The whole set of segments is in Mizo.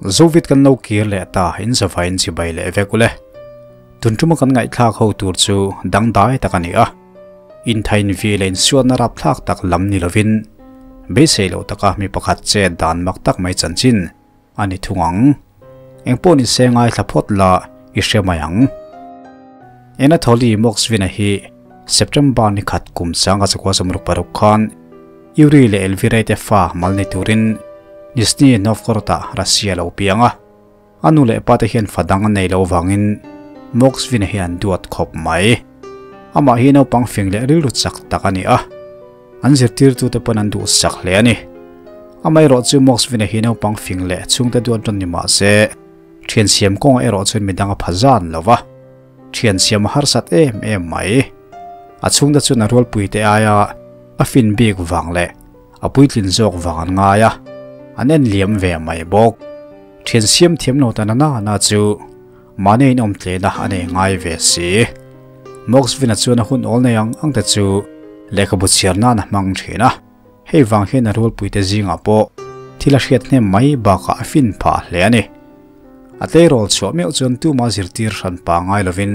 Zovit kan lo kir leh ta in zavaiin chibai leh vek ule. Tun tuma kan ngaihthlak ho tur chu dangdai tak a ni a. Inthain vi leh insuatna rapthlak tak lam ni lovin beisei loh taka mi pakhat che dan mak tak mai chanchin a ni thung ang. Engpawh ni se ngaithla phawt la i hre mai ang. Anatoly Moskvina hi September ni khat kum sanga chakua 66 khan Yuri leh Elvira te fa mal ni turin Nizhny Novgorod-ah Russia lo piang a. A nu leh pa te hian fa dang an nei lo vangin Moskvina hi an duat khawp mai. Amah hi naupang fing leh rilru chak tak a ni a, an zirtirtute pawn an duhsak hle a ni. Amaherawh chu Moskvina hi naupang fing leh chhungte duat rawn ni mah se, thian siam kawngah erawh chuan midang a pha zan lo va, thian siam a harsat em em mai. A chhungte chuan a rualpuite aia a fin bik vang leh a puitlin zawk vang an ngai a, an en liam ve mai bawk. Thian siam thiam lo ta na na chu mahni inawm tlehna a nei ngai ve si. Moxvin-a chuan a hun awl nei ang ang te chu lehkhabu chhiar nan a hmang thin a, hei vang hian a rualpuite zingah pawh thil a hriat hnem mai bakah a fin phah hle a ni. A tleirawl chhuah meuh chuan tuma zirtir hran pa ngai lovin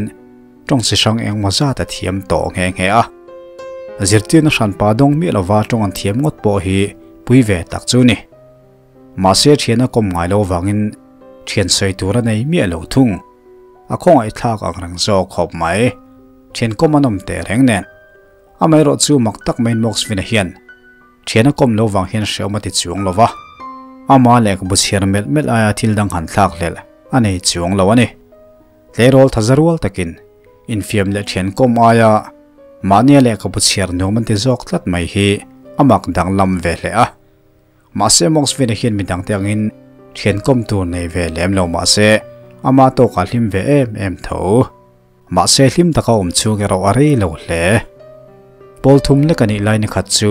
tawng chi hrang engmaw zat a thiam tawh nghe nghe a. Zirtirna hran pa dawng miah lova tawng an thiam ngawt pawh hi pui ve tak chu ni. Mahse thian a kawm ngai lo vangin thian sawi tur a nei miah lo thung. A khawngaih thlak ang reng zawk khawp mai. Thian kawm an awm teh reng nen. Amaherawh chu mak tak maiin Moxvina hian thian a kawm lo vang hian hreawm a ti chuang lo va. Ama lehkhabu chhiar melh melh aia thil dang han thlak hlelh a nei chuang lo a ni. Tleirawl tha za rual takin infiam leh thian kawm aia mahnia lehkhabu chhiar nuam an ti zawk tlat mai hi a mak danglam ve hle a. Mahse Moxvina hian midangte angin thian kawm tur nei ve lem lo mahse ama tawkah hlim ve em em tho. Mahse hlim taka awm chhung erawh a rei lo hle. Pawl thum lek a nih lai ni khat chu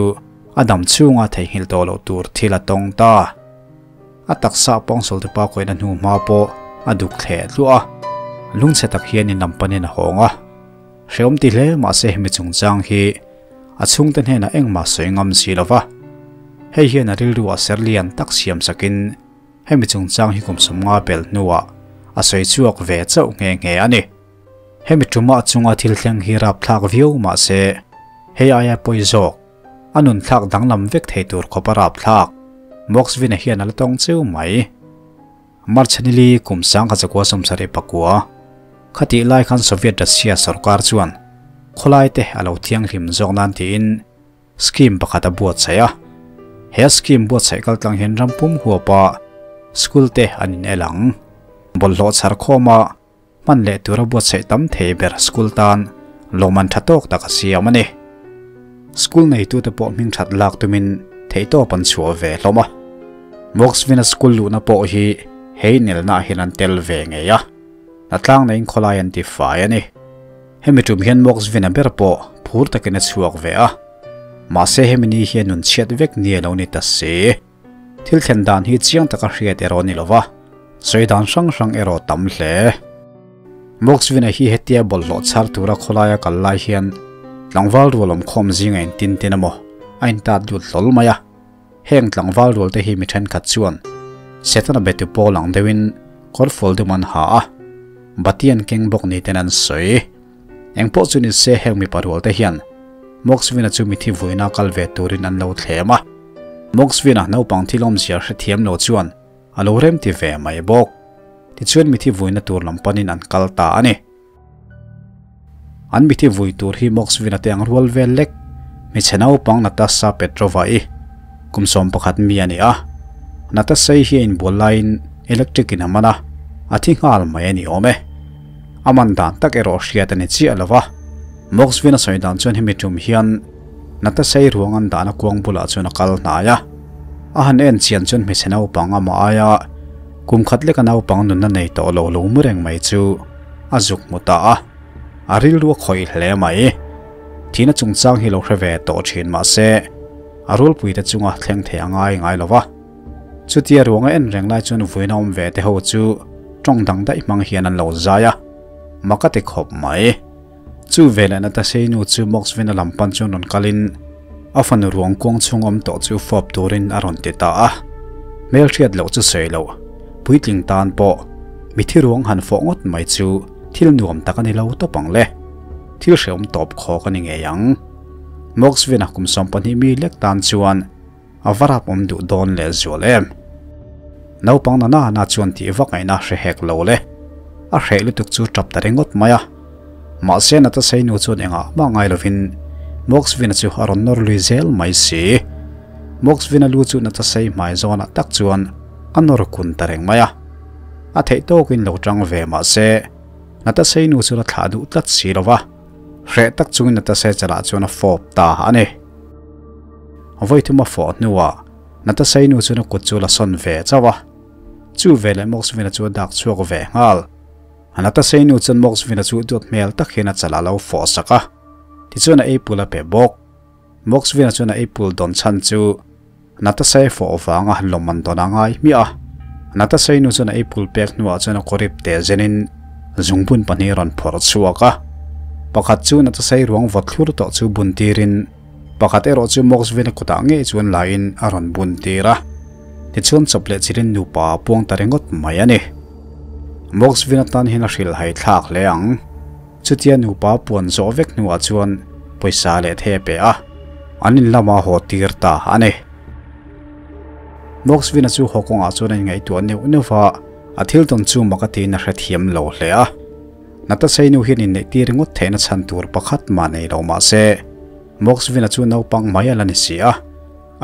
a dam chhunga theihnghilh tawh loh tur thil a tawng ta. A taksa pawngsawl te pa kawihna hnu hma pawh a duk thleh tluah a, lungchhe tak hian in lam panin a hawng a. Hreawm ti hle mahse hemi chungchang hi a chhungte hnenah engmah sawi ngam si lo va. Hei hian a rilru a ser lian tak siam sakin hemi chungchang hi kum 50 pel hnuah a sawi chhuak ve chauh nghe nghe a ni. Hemi tumah chunga thil thleng hi rapthlak viau mahse hei aia pawi zawk a nun thlak danglam vek thei tur khawp a rapthlak Moxvina hian a la tawng cheu mai. Marchanili kum 1979 khatih lai khan Soviet Russia sorkar chuan khawlai te a lo thianghlim zawk nan tiin scheme pakhat a buatsaih a. He scheme buatsaih kaltlang hian ram pum huapa school te an in el ang. Bawlhhlawh chhar khawma hman leh tura buatsaih tam thei ber school tan lawmman tha tawk tak a siam a ni. School neitute pawh hming that lak tumin theihtawp an chhuah ve hlawm a. Moxvina school luhna pawh hi hei nelnaah hian an tel ve ngei a. Hnatlang neiin khawlai an ti fai a ni. Hemi tum hian Moxvina ber pawh phur takin a chhuak ve a. Mahse hemi ni hian nun chhiat vek ni a lo ni ta si. Thil thlen dan hi chiang taka hriat erawh ni lova, sawi dan hrang hrang erawh tam hle. Moxvina hi hetia bawlhhlawh chhar tura khawlaia kal lai hian tlangval rual awmkhawm zinga in tin tin emaw a intat lut hlawl mai a. Heng tlangval rual te hi mi thenkhat chuan Setana betu pawl ang deuhin kawrfual dum an ha a, bati an keng bawk ni ten an sawi. Engpawh chu ni se heng mipa rual te hian Moxvina chu mithi vuina kal ve turin an lo thlem a. Moxvina naupang thil awmzia hrethiam lo chuan a lo rem ti ve mai bawk. Tichuan mithi vuina tur lam panin an kal ta a ni. An mithi vui tur hi Moxvina te ang rual vel lek hmeichhe naupang Natasha Petrova-i kum 11 mi a ni a. Natasha-i hi a inbual laiin electric in a man a, a thi nghal mai a ni awm e. A man dan tak erawh hriat a ni chiah lo va. Moxvin a sawi dan chuan hemi tum hian Natasha-i ruang an dahna kuang bulah chuan a kal hnai a. A han en chian chuan hmeichhe naupang amah aia kum khat leka naupang nunna nei tawh lo lo mu reng mai chu a zuk hmu ta a. A rilru a khawih hle mai. Thihna chungchang hi lo hre ve tawh thin mahse a rulpuite chunga thleng thei a ngai ngai lo va. Chutia ruang a en reng lai chuan vuina awm ve te ho chu tawng dang daih hmang hian an lo zai a, mak a ti khawp mai. Chu veleh Natasha-i nu chu Moxvin-a lam pan chuan rawn kalin a fanu ruang kuang chhung awm tawh chu fawp turin a rawn ti ta a. Hmelhriat loh chu sawi loh. Puitling tan pawh mithi ruang han fawh ngawt mai chu thil nuam tak a ni lo tawp ang le. Thil hrehawm tawp khawk a ni ngei ang. Moxvin-a kum 12 mi lek tan chuan a va rap awm duh dawn leh zual em. Naupang na na na chuan tih vak ngaihna hre hek lo le. A hreh lutuk chu tap ta ringawt mai a. Mahse Natasha-i nu chuan engah mah ngai lovin Moxvin-a chu a rawn nawr lui zel mai si. Moxvin-a lu chu Natasha-i hmai zawnah tak chuan a nawr kun ta reng mai a. A theih tawkin lo tang ve mahse Natasha-i nu chuan a thlah duh tlat si lo va. Hreh tak chungin Natasha-i chalah chuan a fawp ta a ni. Vawi thum a fawh hnuah Natasha-i nu chuan a kut chu la sawn ve chauh a. Chu veleh Moxvin-a chu a dak chhuak ve nghal. Natasha-i nu chuan Moxvin-a chu duat hmel tak hian a chalah a lo fawh sak a. Tichuan a eipul a pe bawk. Moxvin-a chuan a eipul dawn chhan chu Natasha-i fawh vanga lawmman dawn a ngai hmiah a. Natasha-i nu chuan a eipul pek hnuah chuan a kawrip teh zenin zungbun pahnih a rawn phawrh chhuak a. Pakhat chu Natasha-i ruang vawt thlur tawh chu bun tirin pakhat erawh chu Moxvin-a kutah ngei chuan laiin a rawn bun tir a. Tichuan chawp leh chilin nupa a puang ta ringawt mai a ni. Moxvin atan hian a hrilhhai thlak hle ang. Chutia nupa puan zawh vek hnuah chuan pawisa leh the pe a, an in lama haw tir ta a ni. Moxvin-a chu haw kawngah chuan a inngaihtuah neuh neuh va, a thil tawn chu mak a tiin a hrethiam lo hle a. Natasha-i nu hian inneih tir ringawt theihna chhan tur pakhat mah nei lo mah se, Moxvin-a chu naupang mai a la ni si a.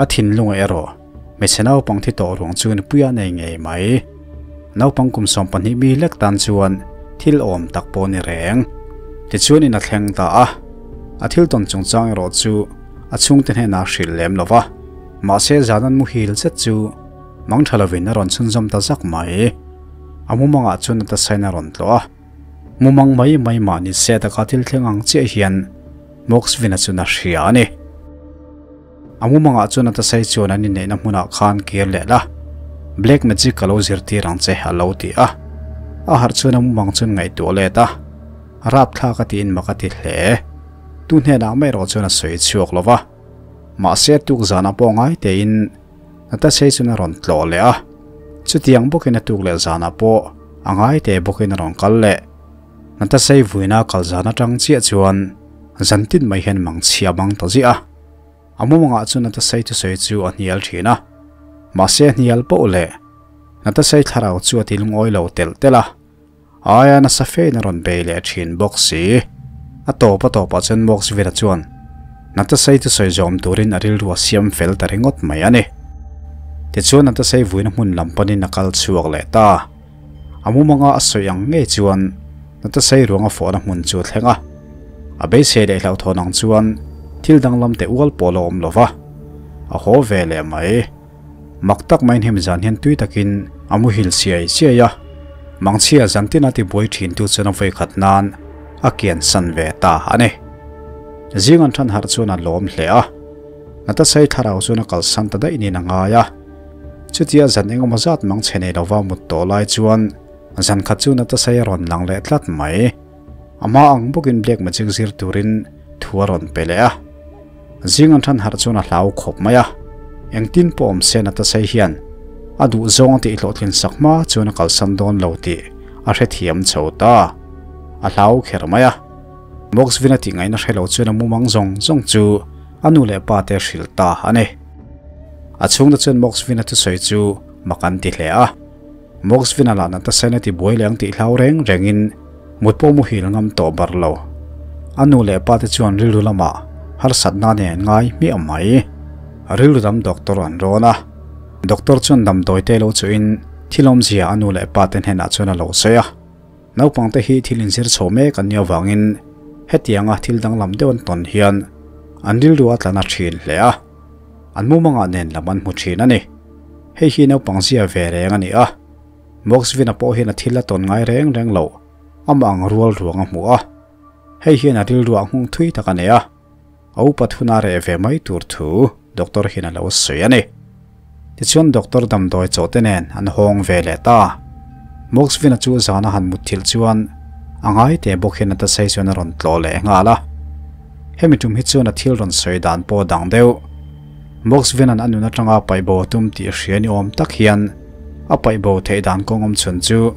A thinlung erawh hmeichhe naupang thi tawh ruang chu nupui a nei ngei mai. Naupang kum 12 mi lek tan chuan thil awm tak pawh ni reng. Tichuan in a thleng ta a. A thil tawn chungchang erawh chu a chhungte hnenah a hrilh lem lo va. Mahse zan an muhil zet chu mang tha lovin a rawn chhunzawm ta zak mai. A mumangah chuan a tasain a rawn tlawh a. Mumang mai mai mahni se taka thil thleng ang chiah hian Moxvin-a chuan a hria a ni. A mumangah chuan a tasai chuan an inneihna hmunah khan kir leh la, Black Magic ka lo zirtir ang che a lo ti a. A harh chuan a mumang chuan ngaihtuah let a, rapthlak a tiin mak a ti hle. Tu hnenah mai erawh chuan a sawi chhuak lo va. Mahse tuk zanah pawh ngai tein a tasai chuan a rawn tlawh leh a. Chutiang bawkin a tuk leh zanah pawh a ngai te bawkin a rawn kal leh. Natasha-i vuina kal zan atang chiah chuan zan tin mai hian mang chhia bang ta ziah a. A mumangah chuan Natasha-i thusawi chu a hnial thin a. Mahse a hnial poh leh Natasha-i thlarau chu a ti lungawi lo telh telh a. A aia nasa fein a rawn bei leh thin bawk si. A tawp a tawpah chuan Moxville-a chuan Natasha-i thusawi zawm turin a rilru a siam fel ta ringawt mai a ni. Tichuan Natasha-i vuina hmun lam panin a kal chhuak leh ta. A mumanga a sawi ang ngei chuan Natasha-i ruanga fawhna hmun chu a thleng a. A beisei leh hlauhthawn ang chuan thil danglam teh ual pawh a la awm lo va, a haw ve leh mai. Mak tak maiin hemi zan hian tui takin a muhil siai siai a, mangchhia zan tina tibuai thintu chuan a vawikhat nan a kian san ve ta a ni. Zing an than harh chuan a lawm hle a, Natasha-i thlarau chuan a kalsan ta daih niin a ngai a. Chutia zan engemaw zat mang chhe nei lova mut tawh lai chuan zan khat chu Natasha-i a rawn lang leh tlat mai. A hma ang bawkin Black Magic zir turin thu a rawn pe leh a. Zing an than harh chuan a hlau khawp mai a. Engtin pawh awm se Natasha-i hian a duh zawng a tih hlawhtlin sak hma chuan a kalsan dawn lo tih a hrethiam chho ta. A hlau kher mai a. Moxvin a tih ngaihna hre lo chuan a mumang zawng zawng chu a nu leh pa te a hrilh ta a ni. A chhungte chuan Moxvin-a thusawi chu mak an ti hle a. Moxvin-a lah Natasha-in a ti buai leh ang tih hlau reng rengin mut pawh muhil ngam tawh bar lo. A nu leh pa te chuan rilru lamah harsatna nen an ngai hmiah mai. Rilru dam doctor an rawn a. Doctor chuan damdawi te lo chuhin thil awmzia a nu leh pa te hnenah chuan a lo sawi a. Naupangte hi thil inzir chho mek an nih avangin hetianga thil danglam deuh an tawn hian an rilru a tla na thin hle a. An mumangah nen lam an hmu thin a ni. Hei hi naupang zia ve reng a ni a. Moxvin-a pawh hian a thil a tawn ngai reng reng lo, amah ang rual ruang a hmu a. Hei hian a rilruah nghung thui tak a nei a. A upat huna reh ve mai tur thu doctor hian a lo sawi a ni. Tichuan doctor damdawi chaw te nen an hawng ve leh ta. Moxvin-a chu zana han mutthilh chuan a ngai teh bawk hian a tasai chuan a rawn tlawh leh nghal a. Hemi tum hi chuan a thil rawn sawi dan pawh dang deuh. Moxvin-a'n a nun atanga paih bo a tum tih hria ni awm tak hian A paih bo theih dan kawng awm chhun chu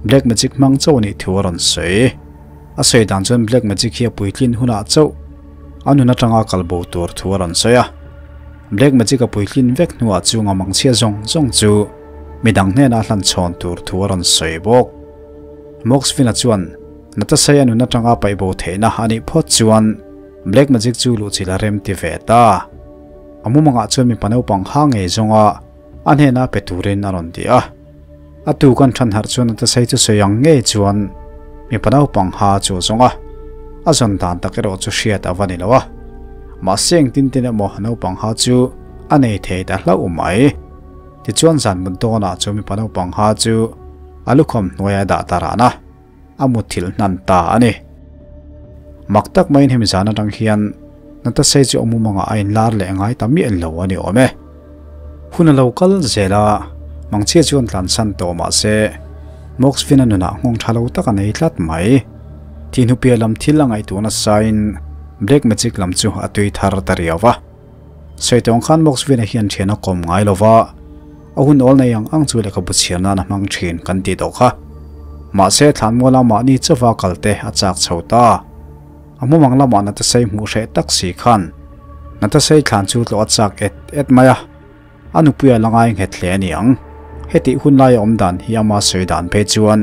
black magic hmang chauh a nih thu a rawn sawi. A sawi dan chuan black magic hi a puitlin hunah chauh a nun atanga kal bo tur thu a rawn sawi a. Black magic a puitlin vek hnuah chunga mangchhia zawng zawng chu midang hnenah a hlan chhawn tur thu a rawn sawi bawk. Moxvin-a chuan Natasha-i a nun atanga paih bo theihna a nih phawt chuan black magic chu luhchilh a rem ti ve ta. A mumangah chuan mipa naupang ha ngei zawnga a hnena pe turin a rawn ti a. A tu kan than harh chuan Natasha-i chu sawi ang ngei chuan mipa naupang ha chu a zawng a, a zawn dan tak erawh chu hriat a va ni lo a. Mahse engtin tin emaw naupang ha chu a nei thei ta hlauh mai. Tichuan zan mut dawnah chu mipa naupang ha chu a lukham hnuaia dah ta ran a, a mutthilh hnan ta a ni. Mak tak maiin hemi zan atang hian Natasha chu a mumangah a inlar leh ngai ta miah lo a ni awm e. Hun a lo kal zel a, mangchhia chu an tlansan tawh mah se Moxvin-a nunah nghawng tha lo tak a nei tlat mai. Thihnupiah lam thil a ngaihtuah nasain Black Magic lam chu a tui thar ta riau va. Sawi tawng khan Moxvin-a hian thian a kawm ngai lo va, a hun awl nei ang ang chu lehkhabu chhiar nan a hmang thin kan tih tawh kha. Mahse, thlanmuala mahni chauva kalte a chak chho ta. A mumang lamah Natasha-i hmuh hreh tak si khan Natasha-i thlan chu tlawh a chak et et mai a, a nupui a la ngai nghet hle a ni ang. Hetih hun laia awm dan hi ama sawi dan phei chuan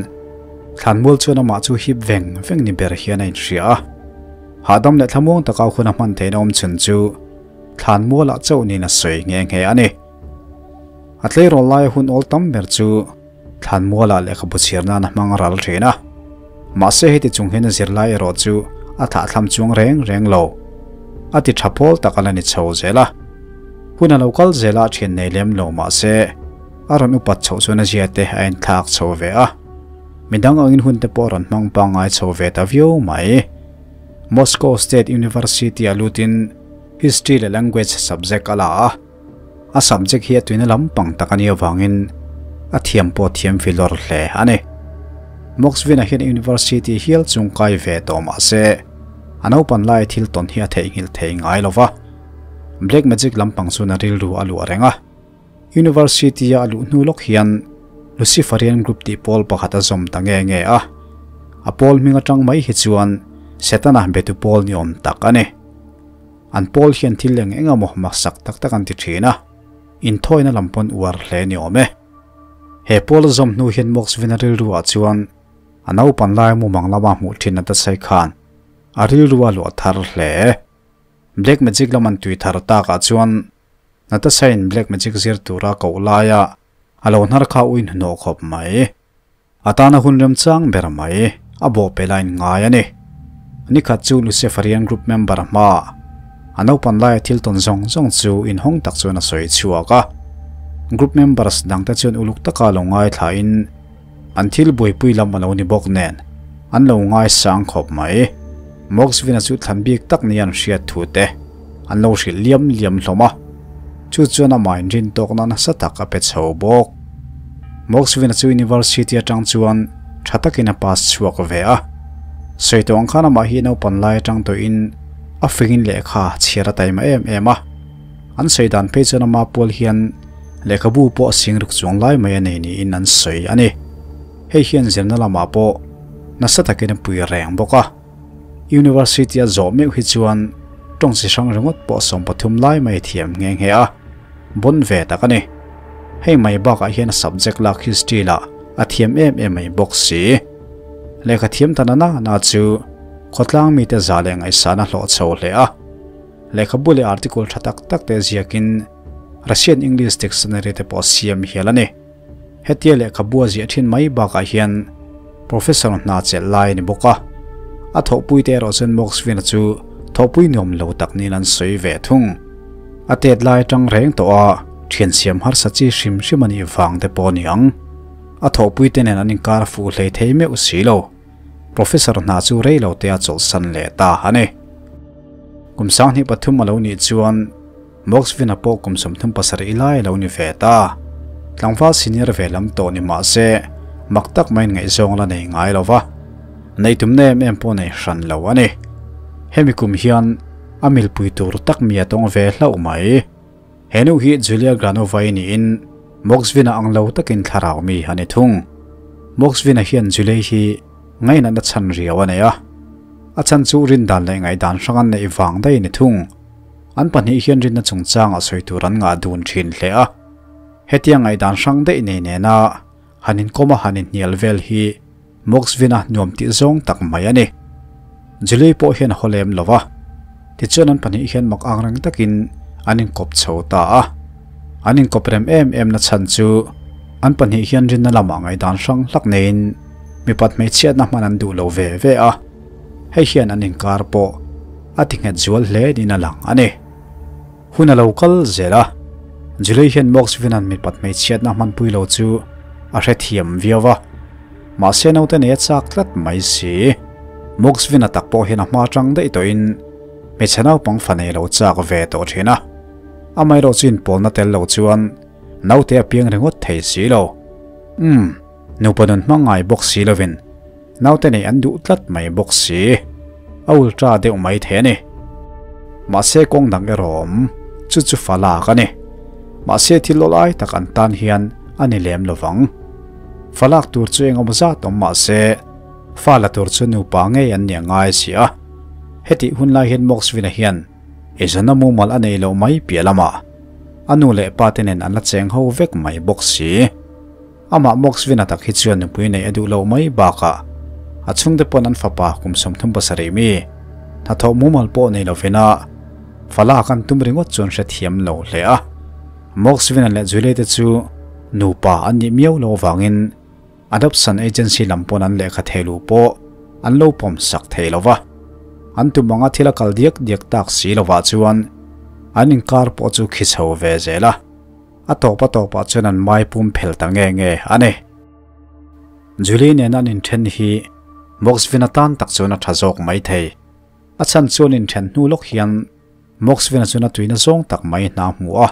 thlanmual chuan amah chu hip veng veng ni ber hian a inhria a. Hahdam leh thlamuang taka hun a hman theihna awm chhun chu thlanmualah chauh niin a sawi nghe nghe a ni. A tleirawl laia hun awl tam ber chu Thlanmualah lehkhabu chhiar nan a hmang ral thin a, mahse heti chung hian a zirlai erawh chu a thlahthlam chuang reng reng lo. A ti tha pawl tak a la ni chho zel a. Hun a lo kal zel a thian nei lem lo mahse a rawn upat chhoh chuan a zia te a inthlak chho ve a. Midang angin hun te pawh a rawn hmang pangngai chho ve ta viau mai. Moscow State University-ah lutin History leh Language subject a la a. A subject hi a tuina lampang tak a nih avangin a thiam pawh a thiam filawr hle a ni. Moxvin-a hian University hial chung kai ve tawh mah se, a naupan laia thil tawn hi a theihnghilh thei ngai lo va. Black magic lampang chuan a rilru a luah reng a. University-a a luh hnu lawk hian Luciferian Group tih pawl pakhat a zawm ta nge nge a. A pawl hming atang mai hi chuan Setana betu pawl ni awm tak a ni. An pawl hian thil eng eng emaw maksak tak tak an ti thin a, inthawina lam pawn uar hle ni awm e. He pawl a zawm hnu hian Moxvin-a rilruah chuan a naupan lai mumang lama hmuh thin a Datsai khan a rilru a luah thar hle. Black Magic lam an tui thar takah chuan Natasha-in Black Magic zir tura koh laia a lo hnar kha uin hnawh khawp mai. A tana hun remchang ber mai a bawh pe lain ngai a ni. Nikhat chu Luciferian group member hma a naupan laia thil tawn zawng zawng chu inhawng tak chuan a sawi chhuak a. Group members dangte chuan uluk taka lo ngaithlain an thil buaipui lam a lo ni bawk nen an lo ngaisang khawp mai. Moxvin-a chu thlan bik tak nia an hriat thu te an lo hrilh liam liam hlawm a. Chu chuan amah inrin tawkna nasa tak a pe chho bawk. Moxvin-a chu University atang chuan tha takin a pass chhuak ve a. Sawi tawh ang khan amah hi naupan lai atang tawhin a fingin lehkha chhiar a taima em em a. An sawi dan phei chuan ama pual hian lehkhabu pawh a sing ruk chuang lai mai a nei niin an sawi a ni. Hei hian zirna lamah pawh nasa takin a pui reng bawk a. University a zawh meuh hi chuan tawng chi hrang ringawt pawh 13 lai mai thiam nghe nghe a, bon ve tak a ni. Hei mai bakah hian a subject lak history lah a thiam em em mai bawk si. Lehkha thiam ta na na na chu khawtlang mite za leh ngaihsan a hlawh chho hle a. Lehkhabu leh article tha tak tak te ziakin Russian English dictionary te pawh a siam hial a ni. Hetia lehkhabu a ziah thin mai bakah hian Professor hna chelh lai a ni bawk a, a thawhpui te erawh chuan Moxvin-a chu thawhpui nuam lo tak niin an sawi ve thung. A tet lai atang reng tawh a, thian siam harsa chi hrim hrim a nih vang te pawh a ni ang. A thawhpui te nen an inkar fuh hlei thei meuh si lo. Professor hna chu rei lo te a chawlhsan leh ta a ni. Kum 23 a lo nih chuan Moxvin-a pawh kum 37 lai a lo ni ve ta. Tlangval senior ve lam tawh ni mah se, mak tak maiin ngaihzawng la nei ngai lo va, neih tumna em em pawh nei hran lo a ni. Hemi kum hian a milpui tur tak mi a tawng ve hlauh mai. He nu hi Julia Granova-i niin Moxvina ang lo takin thlarau mi a ni thung. Moxvina hian Julie hi ngainatna chhan riau a nei a, a chhan chu rindan leh ngaihdan hrang an neih vang daih a ni thung. An pahnih hian rinna chungchanga sawi tur an ngah dun thin hle a. Hetia ngaihdan hrang daih nei nena han inkawm a han inhnial vel hi Moxvina nuam tih zawng tak mai a ni. Julie pawh hian a haw lem lo va, tichuan an pahnih hian mak ang reng takin an inkawp chho ta a. An inkawp rem em em na chhan chu an pahnih hian rinna lamah ngaihdan hrang hlak neiin mipat hmeichhiatna hman an duh lo ve ve a, hei hian an inkar pawh a ti nghet zual hle niin a lang a ni. Hun a lo kal zel a, Julie hian Moxvin-a'n mipat hmeichhiatna hmanpui lo chu a hrethiam viau a, mahse naute nei a chak tlat mai si. Moxvin-a tak pawh hian a hma atang daih tawhin hmeichhe naupang fa nei lo chak ve tawh thin a, amaherawh chu inpawlna tel lo chuan naute a piang ringawt thei si lo. Umm, nupa nun hmang ngai bawk si lovin Naute nei an duh tlat mai bawk si. A ultra deuh mai thei a ni. Mahse kawng dang erawh awm, chu chu fa lak a ni. Mahse thil awlai tak an tan hian a ni lem lo vang. Fa lak tur chu eng awm zat awm mahse fa la tur chu nupa ngei an ni a ngai si a. Hetih hun lai hian Moxvina hian eizawnna mumal a nei loh mai piah lamah a nu leh pa te nen an la cheng ho vek mai bawk si. Amah Moxvina tak hi chuan nupui neih a duh loh mai bakah a chhungte pawn an fapa kum 37 mi hnathawh mumal pawh nei lovin a fala kan tum ringawt chuan hrethiam lo hle a. Moxvina leh Julie te chu nupa an nih miau lo avangin adoption agency lam pawn an lehkha thei luh pawh an lo pawm sak thei lo va. An tum anga thil a kal diak diak tak si lovah chuan an inkar pawh chu khi chho ve zel a. A tawp a tawpah chuan an mai pum phel ta nge nge a ni. Julie nen an inthen hi Moxvin atan tak chuan a tha zawk mai thei. A chhan chuan inthen hnu lawk hian Moxvin-a chuan a tuina zawng tak mai hna a hmu a.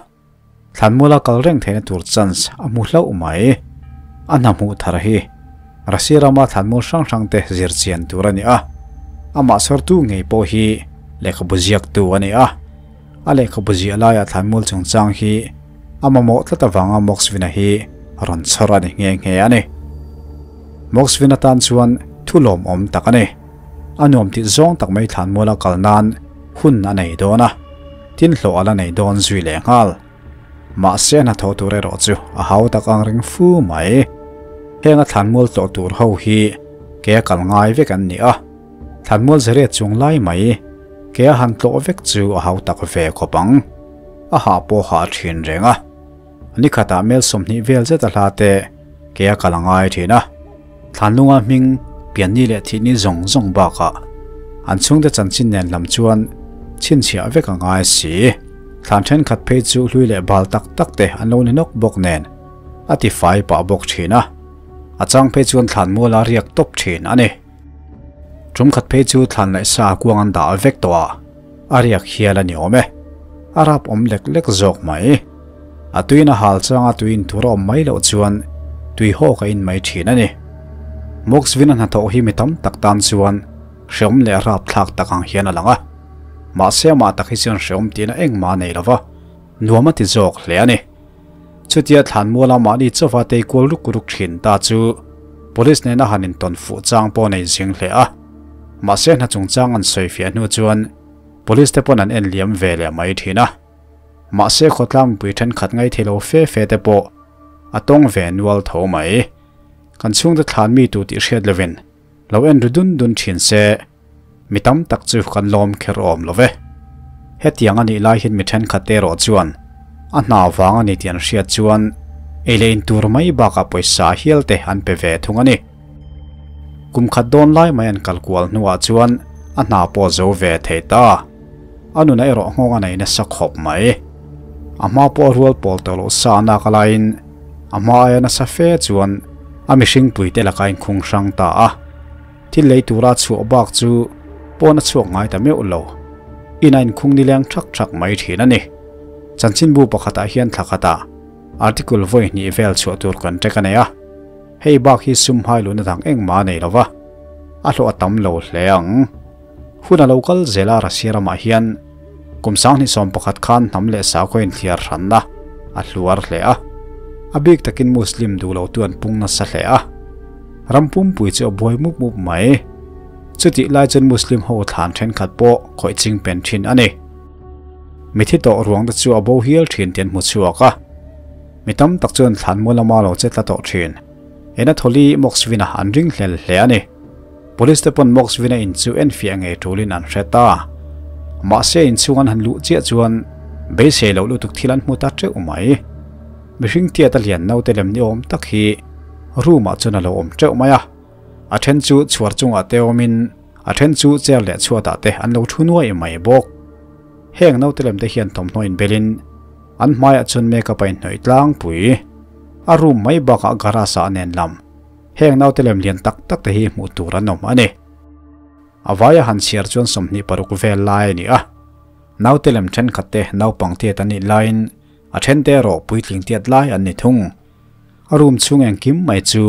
Thlanmuala kal reng theihna tur chance a hmu hlauh mai. A hna hmuh thar hi Russia rama thlanmual hrang hrang te zir chian tur a ni a. Amah sawrtu ngei pawh hi lehkhabu ziaktu a ni a. A lehkhabu ziah laiah thlanmual chungchang hi a mamawh tlat avanga Moxvina hi rawn chhawr a ni nghe nghe a ni. Moxvina tan chuan thu lawmawm tak a ni. A nuam tih zawng tak mai thlanmuala kal nan hun a nei dawn a, tin hlawh a la nei dawn zui leh nghal. Mahse a hnathawh tur erawh chu a hau tak ang reng fu mai. Heng a thlanmual tlawh tur ho hi ke a kal ngai vek an ni a. Thlanmual zariat chung lai mai ke a han tlawh vek chu a hau tak ve khawp ang. A hah pawh hah thin reng a. Ni khatah mel 20 vel zet a hla te ke a kal a ngai thin a. Thlanlunga hming pianni leh thihni zawng zawng bakah an chhungte chanchin nen lam chuan chhinchhiah vek a ngai si. Thlan thenkhat phei chu hlui leh bal tak tak te an lo ni nawk bawk nen a ti fai pah bawk thin a. A chang phei chuan thlanmual a riak tawp thin a ni. Tum khat phei chu thlan leh sa kuang an dah vek tawh a, a riak hial a ni awm e. A rap awm lek lek zawk mai. A tuiin a hal changa tuiin tur a awm mai loh chuan tui hawk a in mai thin a ni. Moxvin a hnathawh hi mi tam tak tan chuan hreawm leh rap thlak tak ang hian a lang a. Mahse amah tak hi chuan hreawm tihna engmah a nei lo va, nuam a ti zawk hle a ni. Chutia thlanmuala mahni chauha tei kual ruk ruk thin ta chu Police nena han intawn fuh chang pawh nei zing hle a. Mahse hna chungchang an sawi fiah hnu chuan Police te pawn an en liam ve leh mai thin a. Mahse khawtlang mipui thenkhat ngai thei lo fe fe te pawh a tawng ve nual tho mai. Kan chhungte thlan mi tu tih hriat lovin lo en ru dun dun thin se mi tam tak chu kan lawm kher awm lo ve. Hetiang a nih lai hian mi thenkhat te erawh chuan a hna vang a ni tih an hriat chuan ei leh in tur mai bakah pawisa hial te an pe ve thung a ni. Kum khat dawn lai mai an kal kual hnuah chuan a hna pawh zo ve thei ta. A nuna erawh nghawng a nei nasa khawp mai. A hma pawh a rual pawl tawh loh sa nak a laiin a hma aia nasa fe chuan a mihring puite laka inkhung hrang ta a. Thil lei tura chhuah bak chu pawn a chhuak ngai ta meuh lo. In a inkhung nileng thak thak mai thin a ni. Chanchinbu pakhatah hian thla khatah article vawi hnih vel chhuah tur kan ṭek a nei a. Hei bak hi sum hai luhna dang engmah a nei lo va, a hlawh a tam lo hle ang. Hun a lo kal zel a Russia ramah hian kum 2011 khan hnam leh sakhaw inthliar hranna a hluar hle a. A bik takin Muslim duh lo tu an pung nasa hle a. Ram pumpui chu a buai mup mup mai. Chutih lai chuan Muslim ho thlan thenkhat pawh khawih ching pen thin a ni. Mithi tawh ruang te chu a bo hial thin tih an hmu chhuak a. Mi tam tak chuan thlan mual lama lo che tla tawh thin. Ena thawli Moxvina an ring hlel hle a ni. Police te pawn Moxvina in chu enfiah ngei tulin an hre ta. Mahse inchhung an han luh chiah chuan beisei loh lutuk thil an hmu ta teuh mai. Mihring tiat a lian naute lem ni awm tak hi room ah chuan a lo awm teuh mai a. A then chu chhuar chungah te awmin a then chu chair leh chhuatah te an lo thu nuai mai bawk. Heng naute lem te hian thawmhnaw inbelin an hmaiah chuan makeup a inhnawih tlangpui. A room mai bakah garage ah a nen lam. Heng naute lem lian tak tak te hi hmuh tur an awm a ni. A vaia han chhiar chuan 26 vel lai a ni a. Naute lem thenkhat te naupang tiat an nih laiin a then te erawh puitling tiat lai an ni thung. A room chhung engkim mai chu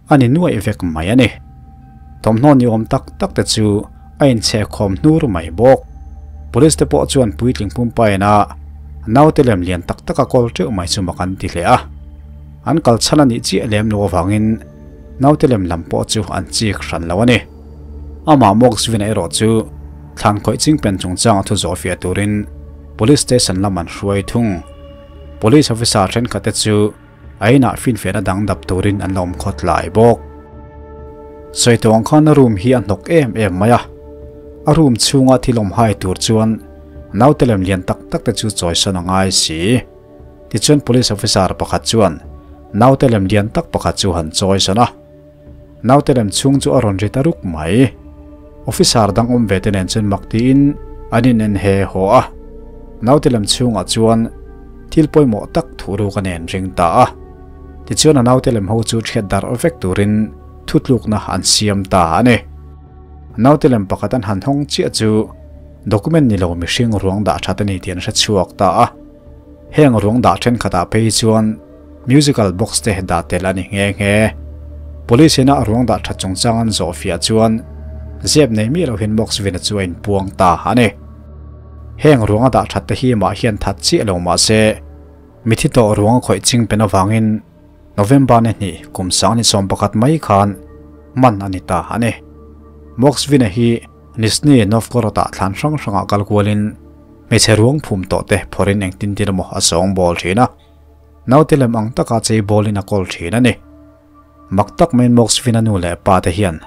a ni nuaih vek mai a ni. Thawmhnaw ni awm tak tak te chu a inchheh khawm hnur mai bawk. Police te pawh chuan puitling pumpaina naute lem lian tak tak a kawl teuh mai chu mak an ti hle a. An kal chhan a nih chiah lem lo avangin naute lem lam pawh chu an chik hran lo a ni. Amah Moxvin erawh chu thlan khawih ching pen chungchang a thu zawh fiah turin Police Station lam an hruai thung. Police officer thenkhat te chu a inah finfiahna dang dap turin an la awm khawt lai bawk. Sawi tawh ang khan a room hi a hnawk em em mai a. A room chhunga thil awm hai tur chuan naute lem lian tak tak te chu chawisawn a ngai si. Tichuan Police officer pakhat chuan naute lem lian tak pakhat chu han chawisawn a. Naute lem chhung chu a rawn ri ta ruk mai. Officer dang awm ve te nen chuan mak tiin an in en he haw a. Naute lem chhungah chuan thil pawimawh tak thuh ruk a nen ring ta a. Tichuan a naute lem ho chu thiat darh vek turin thutlukna an siam ta a ni. Naute lem pakhat an han hawng chiah chu document ni lo mihring ruang dah that a ni tih an hre chhuak ta a. Heng ruang dah thenkhatah phei chuan Musical box te dah tel a ni nghe nghe. Police ina a ruang dah that chungchang an zawh fiah chuan zep nei miah lohin box vin a chu a inpuang ta a ni. Heng ruang a dah that te hi mah hian that chiah lo mah se mithi tawh ruang a khawih ching pen avangin November ni hnih kum sang ni 11 mai khan man a ni ta a ni. Box vin a hi Nizhny Novgorod ah thlan hrang hrangah kal kualin hmeichhe ruang phum tawh te phawrhin engtin tin emaw a zawng bawl thin a. Naute lem ang taka chei bawlin a kawl thin a ni. Mak tak maiin Moxvin a nu leh pa te hian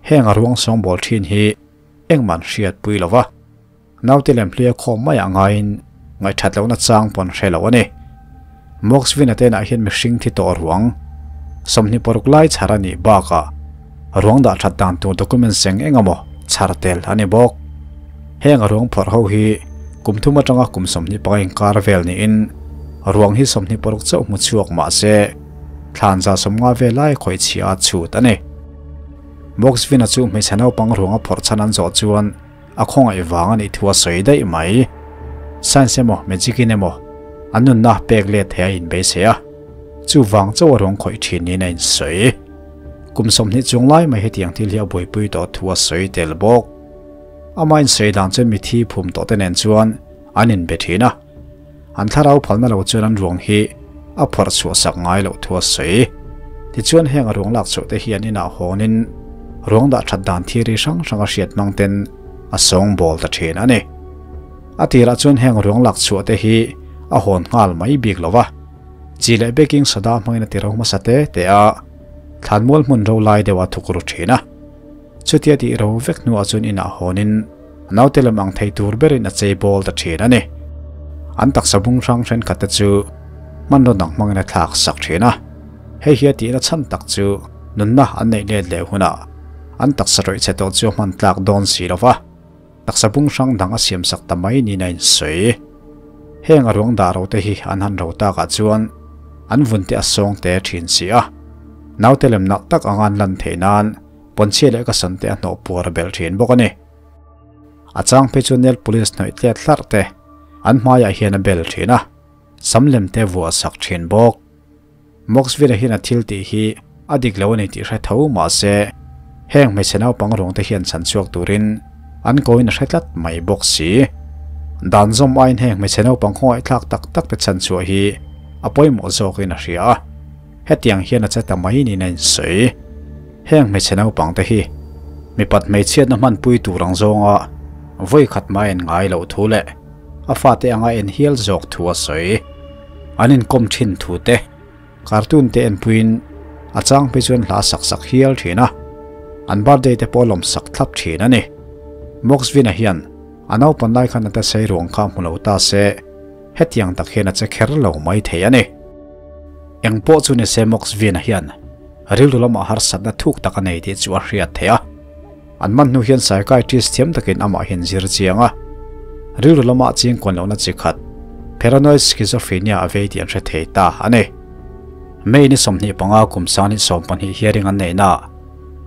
heng a ruang sawng bawl thin hi engmah an hriat pui lo va. Naute lem hlia khawm maiah ngaiin ngaihthat lohna chang pawh an hre lo a ni. Moxvin a tenah hian mihring thi tawh ruang 26 lai chhar a nih bakah ruang dah that dan tur document seng eng emaw chhar tel a ni bawk. Heng a ruang phawrh ho hi kum thum atanga kum 25 inkar vel niin ruang hi 26 chauh hmu chhuak mah se thlan 150 vel lai khawih chhia a chhut a ni. Moxvin-a chu hmeichhe naupang ruang a phawrh chhan an zawh chuan a khawngaih vang a nih thu a sawi daih mai. Science emaw magic in emaw an nunna pek let thei a inbeisei a, chuvang chauh a ruang khawih thin niin a insawi. Kum 20 chung lai mai hetiang thil hi a buaipui tawh thu a sawi tel bawk. Ama insawi dan chuan mithi phum tawh te nen chuan an inbe thin a. An thlarau phalna lo chuan an ruang hi a phawrh chhuah sak ngai loh thu a sawi. Tichuan heng a ruang lak chhuah te hi an inah hawnin ruang dah that dan thiri hrang hrang a hriat hmang ten a sawng bawl ta thin a ni. A tirah chuan heng ruang lak chhuah te hi a hawn nghal mai bik lo va. Chi leh baking soda hmangin a ti ro hmasa te te a, thlanmual hmun ro lai deuh a thuk ru thin a. Chutia tih ro vek hnuah chuan inah hawnin naute lam ang thei tur berin a chei bawl ta thin a ni. An taksa bung hrang thenkhat te chu hmanraw dang hmangin a thlak sak thin a. Hei hi a tihna chhan tak chu nunna an neih let leh hunah an taksa rawih chhe tawh chu a hman tlak dawn si lo va, taksa bung hrang dang a siam sak ta mai niin a insawi. Heng a ruang dah ro te hi an han ro takah chuan an vun te a sawng te thin si a. Naute lem nalh tak anga an lan theih nan pawnchhia leh ka san te a hnawh puar belh thin bawk a ni. A chang phei chu nail polish hnawih tlet hlarh te an hmaiah hian a bel thin a, sam lem te vuah sak thin bawk. Moxville hian a thil tih hi a dik lo a ni tih hre tho mah se heng hmeichhe naupang ruang te hian chhan chhuak turin an koin a hre tlat mai bawk si. Dan zawm aiin heng hmeichhe naupang khawngaihthlak tak tak te chhan chhuah hi a pawimawh zawkin a hria a, hetiang hian a che ta mai niin a insawi. Heng hmeichhe naupang te hi mipat hmeichhiatna hmanpui tur ang zawnga vawi khat mah a en ngai loh thu leh a fate anga en hial zawk thu a sawi. An inkawm thin thu te, cartoon te enpuiin a chang phei chuan hla sak sak hial thin a, an birthday te pawh a lawm sak thlap thin a ni. Moxvin-a hian a naupan lai khan a ta sei ruang kha hmu lo ta se, hetiang tak hian a che kher lo mai thei a ni. Eng pawh chu ni se Moxvin-a hian rilru lamah harsatna thuk tak a nei tih chu a hriat theih a. An man hnu hian psychiatrist thiam takin amah hian zir chiang a, rilru lamah chingkuan lohna chi khat paranoid schizophrenia a vei tih an hre thei ta a ni. May ni 25 kum 2020 hearing an neihna ah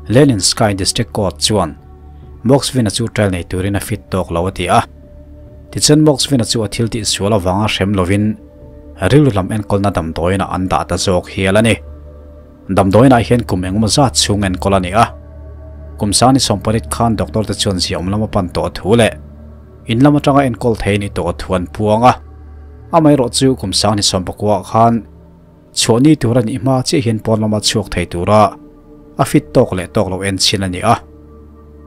Leninsky District Court chuan Moxvin-a chu trial nei turin a fit tawk lo a ti a. Tichuan Moxvin-a chu a thil tih sual avanga hrem lovin rilru lam enkawlna damdawiinah an dah ta zawk hial a ni. Damdawiinah hian kum engemaw zat chhung enkawl a ni a. Kum 2020 khan doctor te chuan ziahawm lama pan tawh thu leh in lam atanga enkawl thei ni tawh thu an puang a. Amaherawh chu kum 2019 khan chhuah ni tur a nih hma chiah hian pawn lama chhuak thei tura a fit tawk leh tawk lo en chhin a ni a.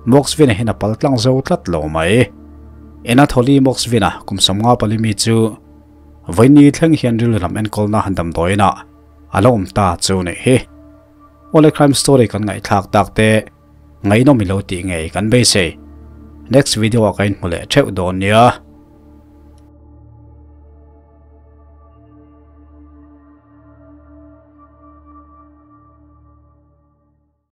Moxvin-a hian a pal tlang zo tlat lo mai. Anatoly Moxvin-a kum 54 mi chu vawiin thleng hian rilru lam enkawlna damdawiinah a lo awm ta chu nih hi. Awle crime story kan ngaihthlak tak te ngaihnawm i lo tih ngei kan beisei. Next video ah ka inhmu leh theuh dawn nia.